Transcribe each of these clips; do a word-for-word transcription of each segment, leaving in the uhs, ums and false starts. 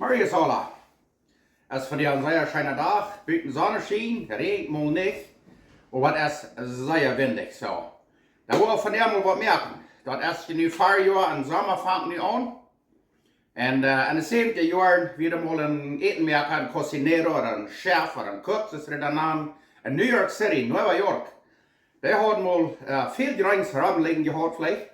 Morjes aula. Es vondoag een sea scheena Dach. Buten Sonneschien, räajent mol nich. Oba et es sea windich, soo. Dan woa wie vondoag mol waut moaken. Daut es je nu Farjoa un Somma fangt nu aun. Un, eh, enne säwentja Joaren wia mol een Ätenmoaka, een cocinero ooda een chef ooda een cook, soo aus see daut nanen, en New York City, Nueva York. Dee haud mol, eh, väl Jreens romlijen jehaut veleicht.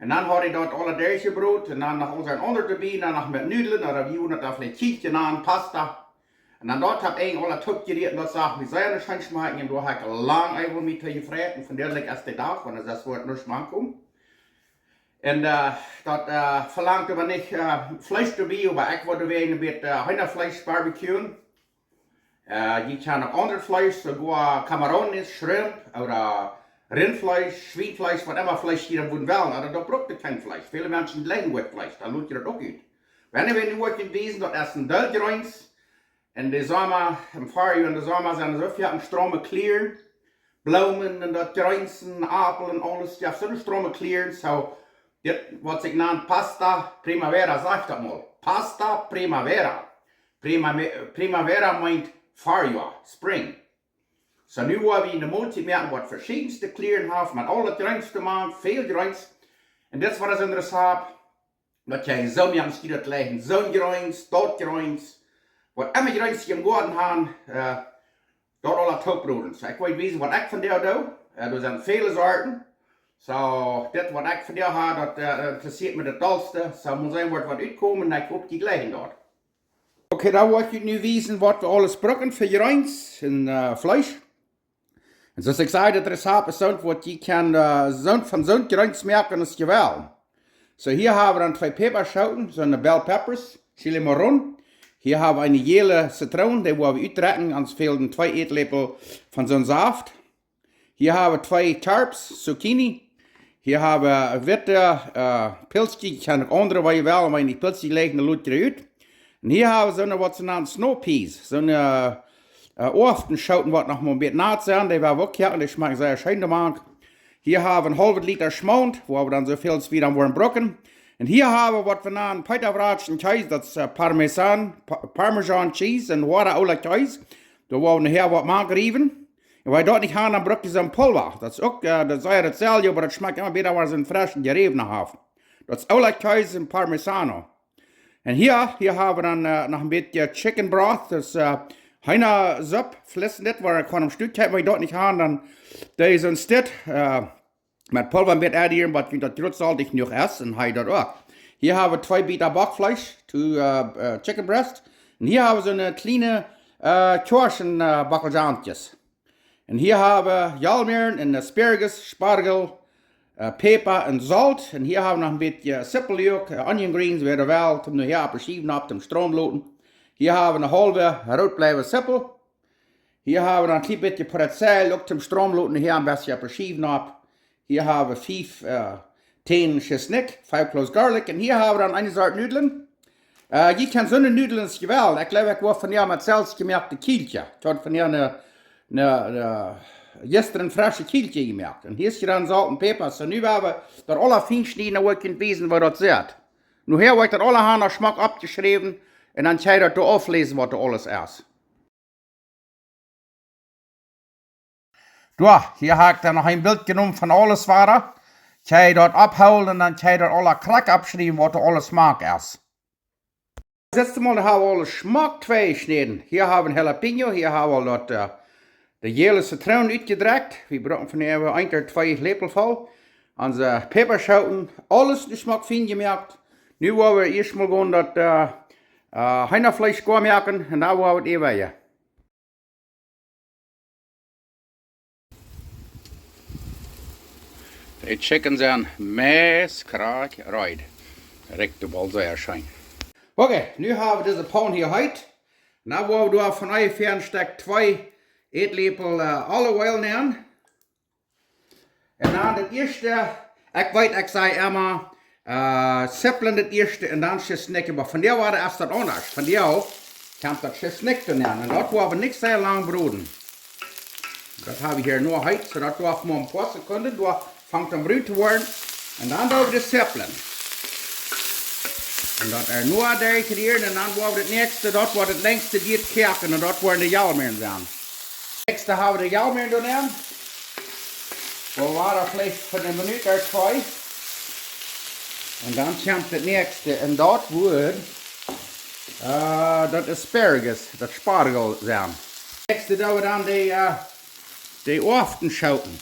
Un dan haud hee daut aula derchjebrot un dan noch onse aundre doabie, dan noch met Nudlen, ooda wie wudden daut veleicht Kjielkje nanen, Pasta. Un dan daut hab ekj aula toopjerieet un daut sach mie sea scheen schmakjen un doa hab ekj lang äwa mie to jefreit un vondoag es de Dach, wan et es woat nuscht mankomen. Un, eh, daut, eh, velangt oba nich, eh, Fleesch doabie, oba ekj wull doawäajen een bät, eh, Heenafleesch barbecuen. Eh, jie kjennen uk aundret Fleesch, soogoa camarones, shrimp, ooda Rintfleesch, Schwienfleesch, waut emma Fleesch jie wudden wellen. Ooda daut brukt kjeen Fleesch. Väle Menschen jlikjen goot Fleesch, dan lot jie daut uk ut. Wan wie nu woaren wiesen, daut es een Deel Jreens. En de Somma, em Farjoa un de Somma sent soo väl straume Klieren. Bloomen un daut Jreens, Aupel un aules, jo, soone straume Klieren. Soo, dit, waut ekj nan Pasta Primavera, saj daut mol. Pasta Primavera. Primame-, Primavera meent Farjoa, Spring. Soo, nu woa wie eene Moltiet moaken, waut veschiedenste Klieren haft, met aul daut Jreens doamank, väl Jreens. Un dit es waut ekj interessant, daut jie soo moaken, jie daut jlikjen, soon Jreens, daut Jreens, waut emma Jreens jie em Goaden haben, eh, daut aula toopbroden. Soo, ekj well wiesen, waut ekj vondoag doo. Eh, doa sent väle Sorten. Soo, dit, waut ekj vondoag hab, daut, eh, interessieet mie daut dollste. Soo, mott seenen, woat waut utkomen, un ekj hop, jie jlikjen daut. Okay, dan woa ekj junt nu wiesen, waut wie aules brucken fa Jreens un, eh, Fleesch. Un soo aus ekj säd, daut Rezept es soont, waut jie kjennen, eh, soont, von soont Jreens moaken aus jie wellen. Soo, hia hab wie dan twee Päpaschooten, soone bell peppers, chile morrón. Hia hab wie eene jäle Zitroon, dee woa wie utdrekjen, ons fält twee Ätläpel von soon Saft. Hia hab wie twee Kjarps, Zucchini. Hia hab wie witte, eh, Pilzkjes, jie kjennen uk aundre, waut jie wellen, wan jie nich Pilzkjes jleichen, dan lot jie ut. Un hia hab wie soone, waut see nanen snow peas, soone, eh, Oaftschooten, waut noch mol een bät naut sent, dee woa wie uk moaken, dee schmakjen sea scheen doamank. Hia hab wie een haulwet Lita Schmaunt, wua wie dan soo väl aus wie dan woaren brucken. Un hia hab wie, waut wie nanen Peetawratsch un Kjees, daut es, eh, Parmesan, Pa-, Parmesan Cheese un Wara Ola Kjees. Doa woa wie nohäa waut mank riewen. Un wan jie daut nich haben, dan bruck jie soon Pulva. Daut es uk, eh, daut es ea daut selwje, oba daut schmakjt emma bäta, wan eena soon freschen jeräwnen haft. Daut es Ola Kjees un Parmesano. Un hia, hia hab wie dan, eh, noch een bät chicken broth, daut es, eh, Heenasupp, Flissnet, wua ekj kaun em Stekj, wan jie daut nich haben, dan doo jie soon Stekj, eh, met Pulva een bät adderen, bat daut groot soltich jenuach es, un hab daut uk. Hia hab wie twee Bieta Bockjfleesch, twee, eh, eh, chicken breast. Un hia hab wie soone kjliene, eh, Kjoaschen, eh, Bockeljankjes. Un hia hab wie Jalmäaren un Asparagus, Spargel, eh, Päpa un Solt. Un hia hab wie noch een bät Sipeljoakj, eh, onion greens, wäa daut well, toom nohäa opp de Schiew nopp, toom stromen loten. Hia hab wie eene haulwe rootbleiwe Sipel. Hia hab wie noch een kjlien bät Petersilie, uk toom stromen loten, hia een bät opp de Schiew nopp. Hia hab wie fief, eh, Tänen Tschesnikj, five cloves garlic. Un hia hab wie dan eene Sort Nudlen. Eh, jie kjennen soone Nudlen aus jie wellen. Ekj jleew, ekj woa vondoag met selfst jemoakte Kjielkje. Ekj haud vondoag eene, eene, eene jistren fresche Kjielkje jemoakt. Un hia es je dan Solt un Päpa. Soo, nu woa wie daut aula fien schnieden, dan woa ekj junt wiesen, woo daut sitt. Nohäa woa ekj daut aula haben schmock oppjeschräwen. Un dan kjenn jie daut doa aufläsen, waut doa aules es. Doa, hia hab ekj dan noch een Bilt jenomen von aules wada. Kjenn jie daut aufhoolen un dan kjenn jie daut aula krakjt oppschriewen, waut doa aules mank es. Daut ieeschte Mol hab wie aules schmock twei jeschnäden. Hia hab wie een Jalapeño, hia hab wie daut, eh, de jäle Zitroon utjedrekjt. Wie brucken von äwa een ooda twee Läpel voll. Onse Päpaschooten, aules nu schmock fien jemoakt. Nu woa wie ieescht mol gonen daut, eh, eh, Heenafleesch goa moaken un dan woa wie daut äwaje. De Chicken sent meist krakjt reed. Rikjt uk aul sea scheen. Okay, nu hab wie dise Paun hia heet. Nu woa wie doa von onjefäa een Stekj twee Ätläpel, eh, olive oil nämen. Un dan daut ieeschte, ekj weet, ekj saj emma, eh, Sipeln daut ieeschte un dan Tschesnikj, oba vondoag wada es daut aundasch. Vondoag kjemt daut Tschesnikj doa nenn. Un daut woa wie nich sea lang broden. Daut hab wie hia noch heet, soo daut woat mau een poa Sekunden, doa fangt daut brunt to woaren. Un dan doo wie de Sipeln. Un daut ea nu derchrieren un dan woa wie daut näakjste, daut woat daut lenjste Diet koaken un daut woaren de Jalmäaren sennen. Näakjste hab wie de Jalmäaren doa nenn. Woa wie veleicht fa eene Minut ooda twee. Un dan kjemt daut näakjste un daut woat, äh, daut asparagus, daut Spargel sennen. Näakjste doo wie dan de, äh, de Oaftenschoten.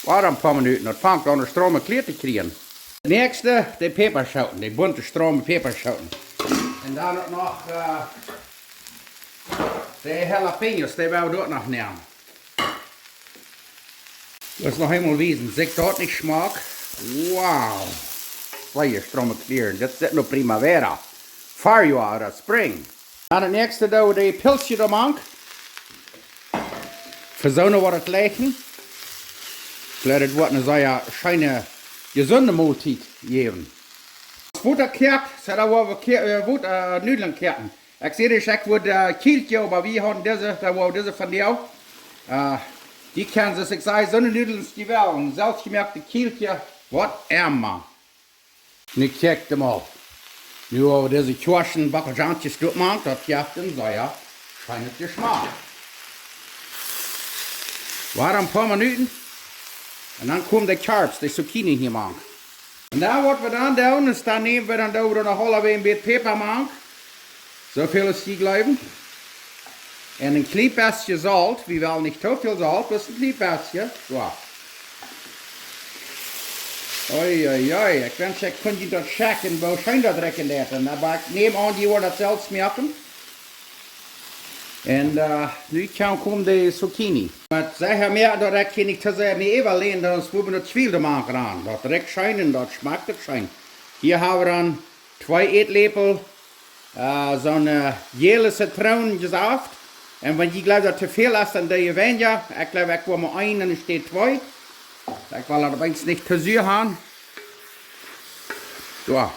Woat een poa Minuten, daut fangt aun de strome Kjlieren to kjrieen. Näakjste, de Päpaschoten, de bunte strome Päpaschoten. Un dan uk noch, äh, de jalapeños, dee woa wie uk noch nämen. Daut es noch eemol wiesen, sikj daut nich schmock? Wow. Twee strome Kjlieren, dit es nu Primavera. Farjoa ooda Spring. Dan daut näakjste doo wie de Pilsjes doa mank. Fa soone waut et jlikjen. Ekj jleew, daut woat eene sea scheene, jesunde Moltiet jäwen. Aus Wota koakt, soo dan woa wie ke-, äh, Wota, äh, Nudlen koaken. Ekj säd ieescht, ekj wudd, äh, Kjielkje, oba wie hauden dise, dan woa wie dise von die. Äh, dee kjennen, soo aus ekj säd, soone Nudlen aus dee wellen. Selfstjemoakte Kjielkje, whatever. Nu kjikjt mol. Nu woa wie dise Kjoaschen, Bockelschoontjes doa mank, daut jeft een sea scheenet Jeschmak. Woat een poa Minuten. Un dan komen de Kjarps, de Zucchini hia mank. Un dan waut wie dan doonen, es dan näm wie dan doa noch aulawäajen een bät Päpa mank. Soo väl aus jie jleewen. Un een kjlien bät Solt. Wie wellen nich too väl Solt, bloos een kjlien bät. Soo. Oi, oi, oi. Ekj wensch, ekj kunn junt daut sajen, woo scheen daut rikjen deit. Un dan, oba ekj näm aun, jie woaren daut selfst moaken. Un, äh, nu kjemt, komen de Zucchini. Oba secha moaken daut ekj hia nich too sea mea äwalän, dan es wie daut väl to moaken aun. Daut rikjt scheen un daut schmakjt uk scheen. Hia hab wie dan twee Ätläpel, äh, soone, äh, jäle Zitroonensaft. Un wan jie jleewen daut too väl es, dan doo jie weinja. Ekj jleew, ekj woa mau een un nich twee. Ekj well daut opp eemol nich too sua haben. Soo.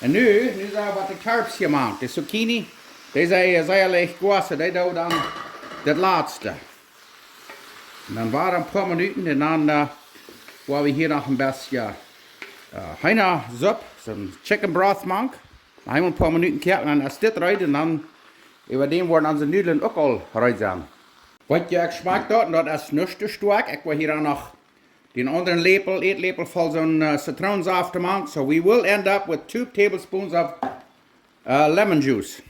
Un nu, nu sent wie bie de Kjarps hia mank. De Zucchini, dee sent sea leicht jegossen, dee doo wie dan daut latste. Un dan woat een poa Minuten un dan, äh, woa wie hia noch een bät, äh, Heenasupp, soon Chicken Broth mank. Noch eemol een poa Minuten koaken un dan es dit reed un dan äwa däm woaren onse Nudlen uk aul reed sennen. Waut jie, ekj schmakj daut un daut es nuscht too stoakj. Ekj woa hia dan noch dän aundren Läpel, Ätläpel voll soon, äh, Zitroonsaft mank. So we will end up with two tablespoons of, äh, lemon juice.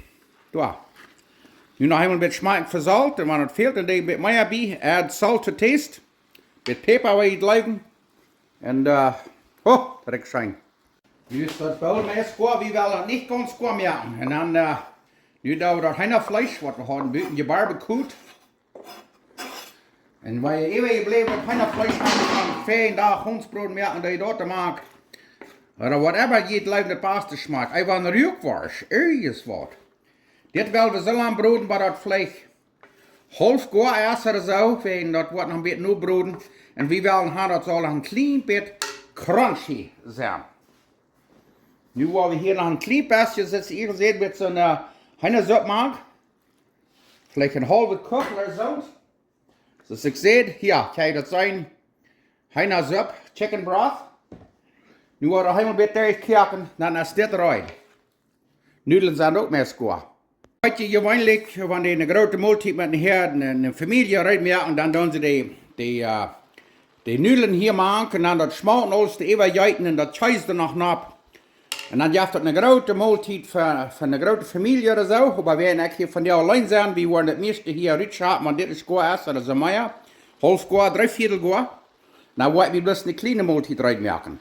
Soo. Nu noch eemol een bät schmakjen fa Solt. Un wan et fält, dan doo een bät mea bie. Add salt to taste. Bät Päpa, wan jie jleewen. Un, äh, oh, daut rikjt scheen. Nu es daut Bowl meist goa, wie wellen daut nich gaunz goa moaken. Un dan, äh, nu doo wie daut Heenafleesch, waut wie hauden buten jebarbecued. Un wan jie äwajebläwnet Heenafleesch haben, kaun jie fein doa Hondsbroden moaken, dee daut to moaken. Ooda whatever jie jleewen daut baste schmakjt. Eefach een Ruakworscht, irjent waut. Dit well wie soo lang broden, bat daut Fleesch haulf goa es ooda soo, wäajen daut woat noch een bät nobroden. Un wie wellen haben, daut saul noch een kjlien bät crunchy sennen. Nu woa wie hia noch een kjlien bät, soo aus jie seenen, met soone, äh, Heenasupp mank. Veleicht een haulwen Kuch ooda soo. Soo aus ekj säd, hia, kjikj, daut sent Heenasupp, Chicken Broth. Nu woa wie eemol een bät derchkoaken, dan es dit reed. Nudlen sent uk meist goa. Weet jie, jeweenlich, wan dee eene groote Moltiet met eene Häad, eene, eene Famielje reed moaken, dan doonen see dee, dee, äh, dee Nudlen hia mank un dan daut Schmolt aules doa äwa jeeten un daut Kjees doa noch nopp. Un dan jeft daut eene groote Moltiet fa, fa eene groote Famielje ooda soo. Oba wie, ekj hia von dee auleen sennen, wie woaren daut mieeschte hia rutschaufen, wan dit es goa es, daut es mea. Haulf goa, dree Viedel goa. Dan woa wie bloos eene kjliene Moltiet reed moaken.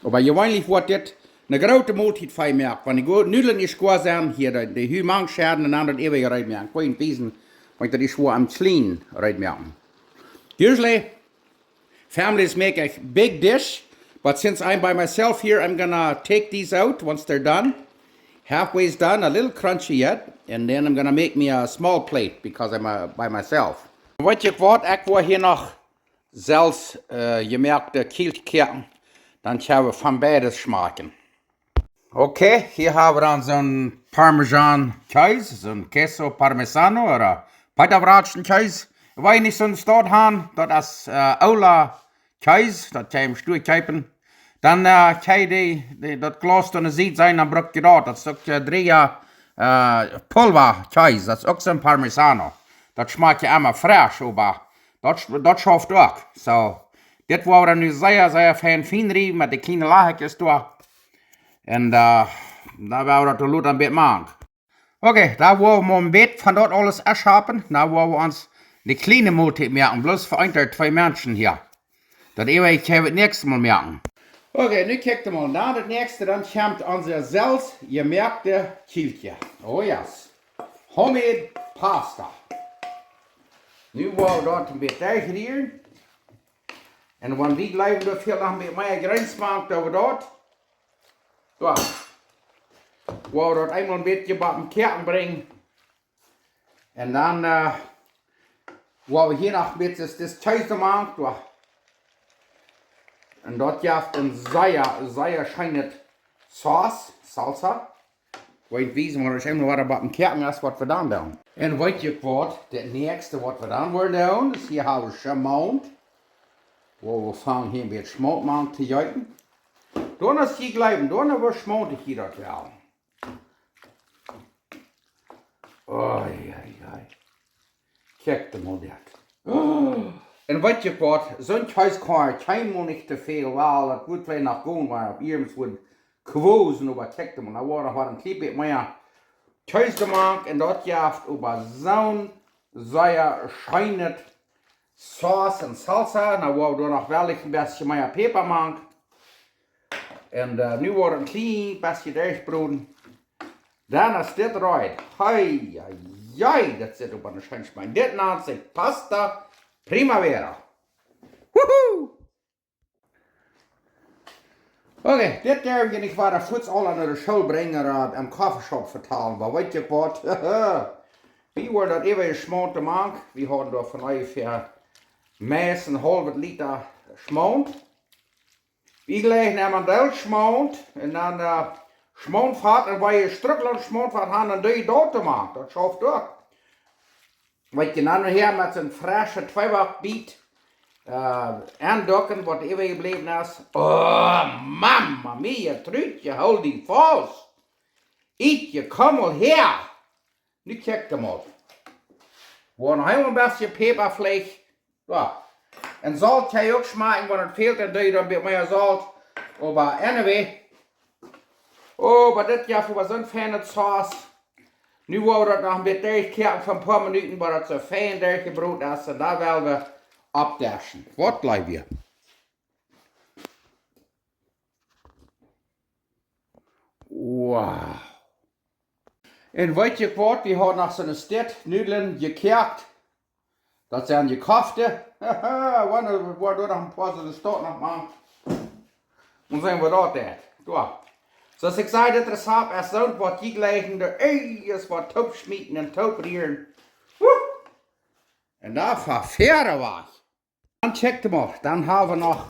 Oba jeweenlich woat dit eene groote Moltiet fa junt moaken. Wan dee Nudlen es goa sennen, hia dee, dee Hut mank schäden un dan daut äwaje reed moaken. Ekj woa junt wiesen, wan ekj daut es woa am clean reed moaken. Usually, families make a big dish, but since I'm by myself here, I'm gonna take these out once they're done. Halfway's done, a little crunchy yet, and then I'm gonna make me a small plate because I'm, uh, by myself. Weet jie waut, ekj woa hia noch selfst, äh, jemoakte Kjielkje koaken, dan kjenn wie von beides schmakjen. Okay, hia hab wie dan soon Parmesan Kjees, soon Queso Parmesano ooda Peetawratschen Kjees. Wan jie nich soon Staut han, daut es, äh, oola Kjees, daut kjenn jie em Stua kjeepen. Dan, äh, kje jie dee, dee, daut Glaus aun de Sied seenen, dan bruck jie daut. Daut es uk, äh, dree, äh, Pulva Kjees, daut es uk soon Parmesano. Daut schmakjt je emma fresch, oba daut, sch- daut schauft uk. Soo, dit woa wie dan nu sea, sea fein, fein riewen met de kjliene Lachkjes doa. Un, äh, dan woa wie daut doa lota een bät mank. Okay, dan woa wie mau een bät von daut aules ausschapen. Dan woa wie ons ne kjliene Moltiet moaken, bloos fa een ooda twee Menschen hia. Daut äwaje woa wie daut näakjste Mol moaken. Okay, nu kjikj mol. Dan daut näakjste, dan kjemt onse selfst jemoakte Kjielkje. Oh yes. Homemade pasta. Nu woa wie daut een bät derchrieren. Un wan wie jleewen, daut fält noch een bät mea Jreens mank, dan woa wie daut. Soo. Woa wie daut eemol een bät bie de Kjäakjen brinjen. Un dan, äh, woa wie hia noch een bät dit, dit Kjees mank, soo. Un daut jeft een sea, sea scheenet Sauce, Salsa. Woa wie wiesen, wan wie eemol wada bie de Kjäakjen sent, waut wie dan doonen. Un weet jie waut, daut näakjste waut wie dan woaren doonen, es hia hab wie Schmaunt. Woa wie fangen hia een bät Schmaunt mank to jeeten. Dan, aus jie jleewen, dan woa wie Schmaunt hia daut woaren. Oi, oi, oi. Kjikj mol daut. Oh. Un weet jie waut, soon Kjees kaun kjeenmol nich to väl, wiels daut woat veleicht noch gonen, wan opp irjentwua woat kwosen, oba kjikj mol, dan woat noch waut een kjlien bät mea Kjees mank un daut jeft oba soon sea scheenet Sauce un Salsa. Dan woa wie doa noch wellich een bät mea Päpa mank. Un, äh, nu woa wie een kjlien bät derchbroden. Dan es dit reed. Hei, hei, hei, daut sitt oba scheen schmakj. Dit nant sikj Pasta Primavera. Woohoo! Okay, dit derf jie nich wada fuaz aula no de School brinjen, äh, em Coffeeshop vetalen, oba weet jie waut? Wie woaren daut äwaje Schmaunt mank. Wie hauden doa von onjefäa meist een haulwet Lita Schmaunt. Wie jleichen emma een Deel Schmaunt un dan, äh, Schmauntfat un wan jie Strucklaunt Schmauntfat haben, dan doo jie daut doa mank. Daut schauft uk. Weet jie, dan hia met soon fresche Tweebackbiet, äh, aundocken, waut äwajebläwen es. Oh, Mama mia, Truutje, hool die faust. Ietje, komm mol häa. Nu kjikj mol. Woa noch eemol een bät Päpa veleicht. Soo. Un Solt kaun uk schmakjen, wan et fält, dan doo jie dan een bät mea Solt. Oba anyway. Oba dit jeft oba soon feine Sauce. Nu woa wie daut noch een bät derchkoaken fa een poa Minuten, bat daut soo fein derchjebroden es. Un dan woa wie oppdeschen. Waut jleew jie? Wow. Un weet jie waut, wie hauden noch soon Stekj Nudlen jekoakt. Daut sent jekofte. Haha, wan, woa doa noch een poa soone Stekj noch mank. Un seenen waut daut deit. Soo. Soo aus ekj säd, dit Rezept es soont waut jie jleichen, doa es waut toop schmieten un toop rieren. Woo! Un dan fa väaren wajch. Dan kjikj mol, dan haben wie noch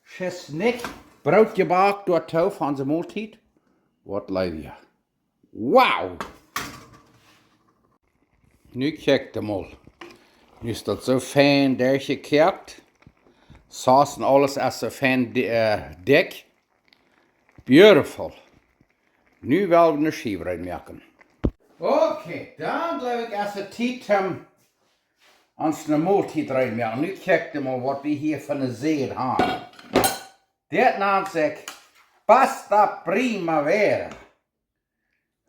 Schisnikj, Broot jebackt doatoo fa onse Moltiet. Waut jleew jie? Wow! Nu kjikj mol. Nu es daut soo fein derchjekoakt. Sauce un aules es soo fein di-, äh, dikj. Beautiful. Nu woa wie ne Schiew rein moaken. Okay, dan jleew ekj es et Tiet om ons ne Moltiet rein moaken. Nu kjikj mol waut wie hia fa ne Säd haben. Dit nant sikj Pasta Primavera.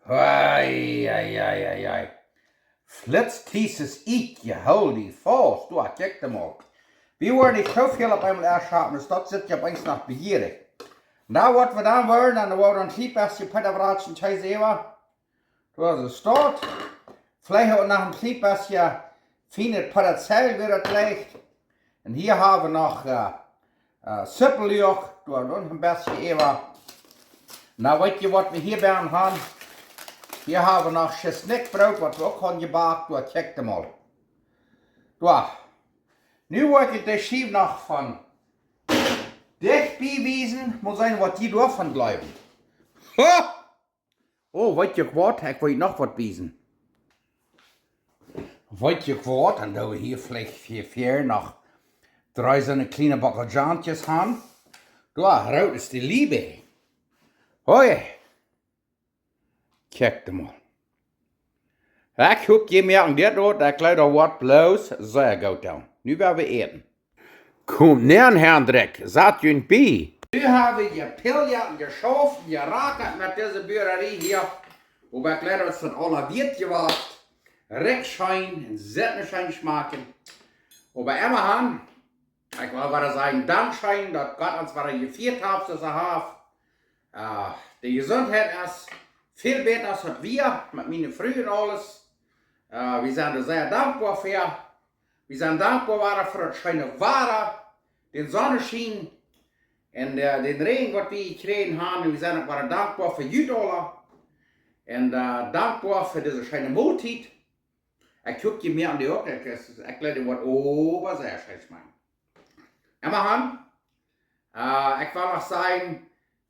Ei, ei, ei, ei, ei. Flitz Thesis, ekj hool die faust. Doa, kjikj mol. Wie woaren nich too väl opp eemol erst haben, dus daut sitt je opp eemol noch bejierich. Nu, waut wie dan woaren, dan woaren wie een kjlien bät Peetafratsjen Kjees äwa. Doa es daut. Veleicht uk noch een kjlien bät fienet Peetafratsjen, woo daut jlikjt. Un hia haben wie noch, äh, äh, Sipeljoakj, doa noch een bät äwa. Nu weet jie waut wie hia bie haben. Hia haben wie noch Schisnikjbroot, waut wie uk haben jebackt, doa kjikj mol. Doa. Nu woa ekj de Schiew noch von dicht bie wiesen, mott seenen waut jie doavon jleewen. Ha! Oh, weet jie waut? Ekj well noch waut wiesen. Weet jie waut? Dan doo wie hia veleicht fa, fa noch dree soone kjliene Bockeljankjes haben. Doa, root es de Liebe. Hoi. Kjikj mol. Ekj hop, jie moaken dit ut, ekj jleew daut woat bloos sea goot doonen. Nu woa wie äten. Komt nenn, Hendrik, sat junt bie. Nu hab wie jepilljat un jeschauft un jerakat met dise Buarerie hia. Oba ekj jleew daut es aul wieet jewast. Rikj scheen un sea scheen schmakjen. Oba emmahan, ekj well wada sajen, dankscheen, daut Gott ons wada jefieet haft, soo aus hee haft. Äh, de Jesuntheit es väl bäta aus waut wie, met miene Fru un aules. Äh, wie sent doa sea dankboa fa. Wie sent dankboa wada fa daut scheene Wada, dän Sonnenschien un, äh, dän Räajen, waut wie jekjräajen haben. Un wie sent uk wada dankboa fa junt aula. Un, äh, dankboa fa dise scheene Moltiet. Ekj hop, jie moaken dee uk. Ekj, ekj jleew, dee woat oba sea scheen schmakjen. Emmahan, äh, ekj well noch sajen,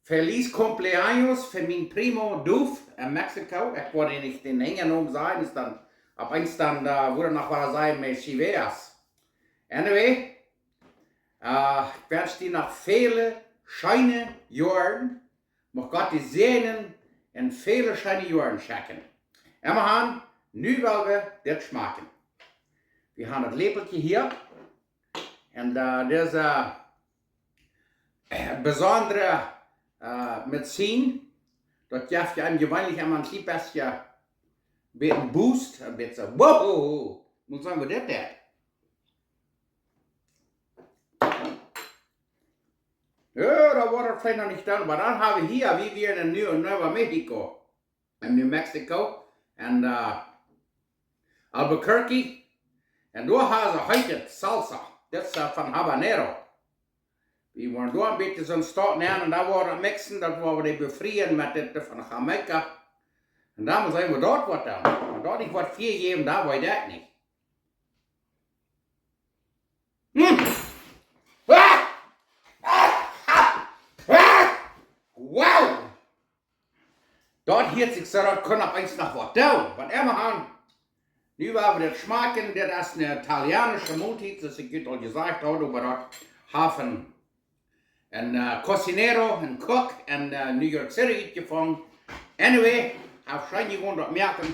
feliz cumpleaños fa mien primo Duf en Mexiko. Ekj woa nich dän Hinjanamen sajen, es dan opp eemol dan, äh, woat noch wada sajen, me chiveas. Anyway, äh, ekj wensch die noch väle scheene Joaren. Mucht Gott die säajnen un väle scheene Joaren schenkjen. Emmahan, nu well wie dit schmakjen. Wie haben daut Läpelkje hia. Un, äh, dise, äh, besondre, äh, Medizin, daut jeft je eenem jeweenlich emma een kjlien bät, bät een Boost, een bät, wow, mott seenen, waut dit deit. Jo, daut woat veleicht noch nich doonen, oba dan hab wie hia, wie wieren en New, Nuevo Mexico, en New Mexico, en, äh, Albuquerque, un doa haben see heete Salsa, dit es, äh, von Habanero. Wie woaren doa een bät soon Stoot nämen un dan woaren wie mixen, daut woaren wie befrieen met dit von Jamaica. Un dan mott seenen, waut daut woat doonen. Wan daut nich woat väajäwen, dan weet ekj nich. Hm. Ah! Ah! Ah! Ah! Wow! Daut hieet sikj soo, daut kunn opp eemol noch waut doonen. Waut emmahan. Nu woa wie dit schmakjen. Dit es eene italienische Moltiet, soo aus ekj junt aul jesajcht haud, oba daut haft een, äh, Cocinero, een Cook en, äh, New York City utjefungen. Anyway, haft scheen jegonen daut moaken.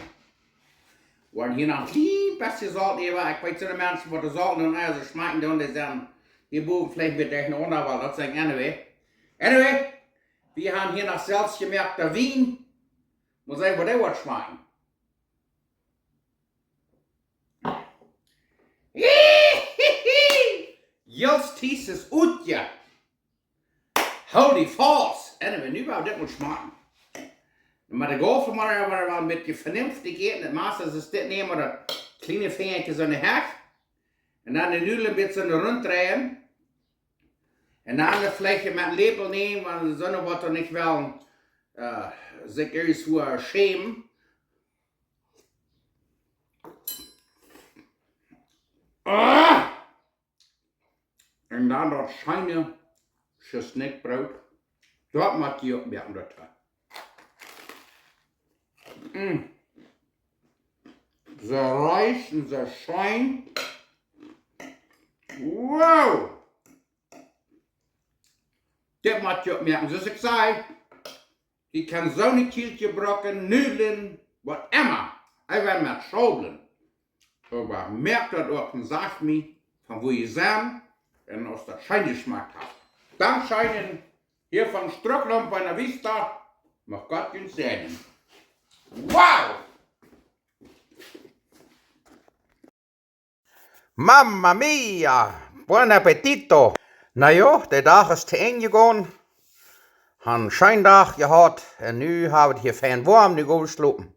Woaren hia noch een kjlien bät Solt äwa. Ekj weet, soone Menschen, waut de Solt un Eia soo schmakjen doonen, dee sent hia bowen veleicht een bät derchenaunda, oba daut sent anyway. Anyway, wie haben hia noch selfstjemoakta Wien. Mott seenen, waut dee woat schmakjen. Joost, dee es ut, jo. Holy falls. Anyway, nu woa wie dit mol schmakjen. Met de Gaufel mott wie oba een bät venenftich äten. Daut meiste es dit nämen, daut kjliene Finjakje soo en de Hecht. Un dan de Nudel een bät soo runt dreien. Un dan de Fläkjes met een Läpel nämen, wan soone waut doa nich wellen, äh, sikj irjentwua schämen. Ah! Un dan daut scheene Schisnikjbroot. Daut mott jie uk moaken, daut. Mm. Soo reich un soo scheen. Wow! Dit mott jie uk moaken. Soo aus ekj säd, jie kjennen soone Kjielkje brucken, Nudlen, waut emma. Ekj well met Schaublen. Oba moakt daut uk un sajcht mie, von wua jie sent un aus daut scheen jeschmakt haft. Dankscheen, hia von Strucklom, Buena Vista. Mucht Gott junt säajnen. Wow! Mamma mia! Buen appetito! Na jo, de Dach es to Enj jegonen. Han een scheenen Dach jehaut un nu hab wie daut hia fein woam, nu go wie schlopen.